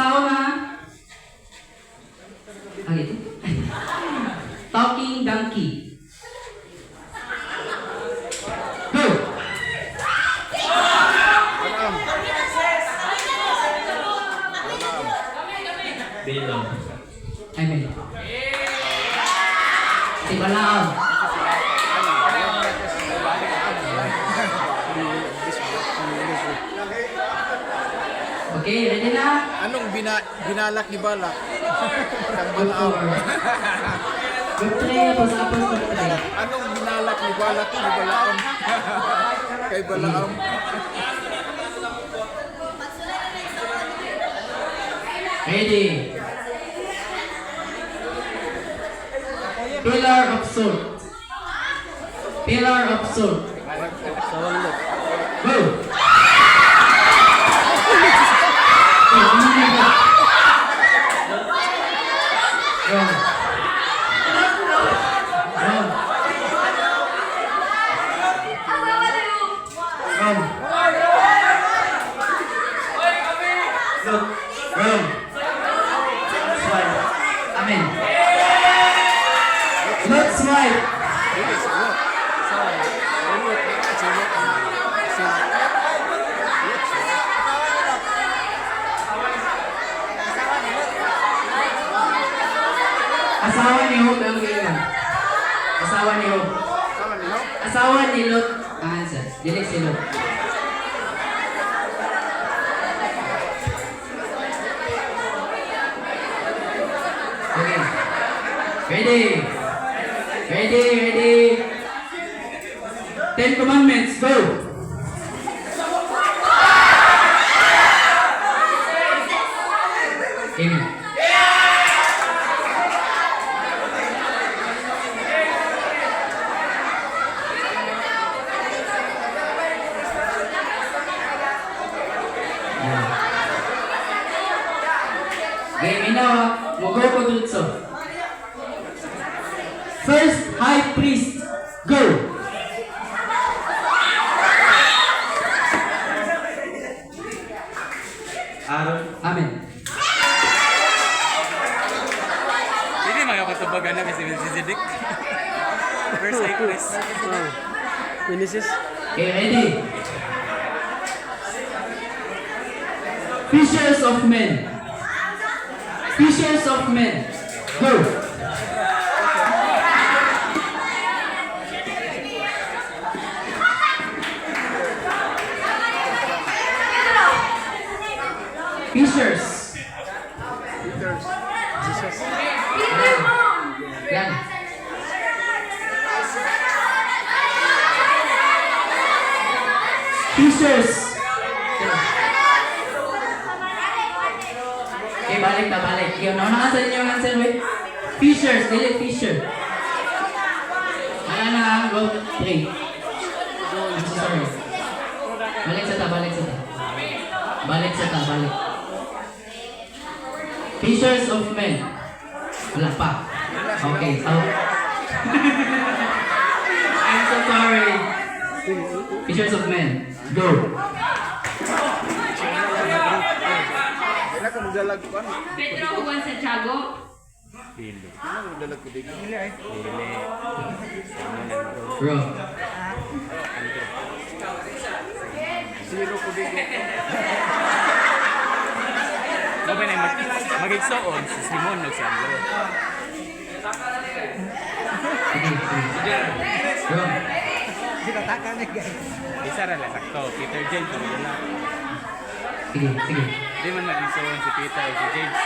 Basahon na. Ah, ito. Talking donkey. Go! Balaam. Bilang. Amen. Si Balaam. Okay, ready na? Anong binalak ni Balak? Kang Group Balaam. 4. Group 3, tapos tapos group 3. Anong binalak ni Balak ni Balaam? Kay Balaam. Ready. Pillar of salt. Pillar of salt. Go! Eh, ano na ba? Wrong. Wrong. Wrong. Look. Wrong. Swipe. Amen. Lot's wife. Dili si Lot. Lot. Si Lot. Si Lot. Asawa ni Hope ang ganyan. Asawa ni Hope. Asawa ni Lot. Asawa ni Lot. Ang answer. Dili si Lot. Okay. Ready. Ready, ready. Ten Commandments, go! Amen. Yeah. Game ina, mo go ko dito. First high priest, go! Aaron. Amen. Hindi mga patubagan na si Melchizedek. First high priest. Genesis. Okay, ready? Fishers of men. Fishers of men. Go! Fishers. Peters. Jesus. Yan. Fishers. Okay, balik na, balik. Yun, nauna ka sa inyo ang answer, wait. Fishers, dili fisher. Wala na, go, three. I'm so sorry. Balik sa ta, balik sa ta. Balik sa ta, balik. Fishers of men. Wala pa. Okay, so I'm so sorry. Fishers of men. Go. Kailan ka magdalag ko ano? Pedro Juan Santiago. Dili. Kailan ka magdalag ko dito? Dili. Simon Andrew. Bro. Andrew. Zero ko dito. Sabi na magigsoon si Simon ug si Andrew. Sige, sige. Bro. Isa ra lang sakto, Peter James ang na. Sige, sige. Di man magigsoon si Peter ug si James.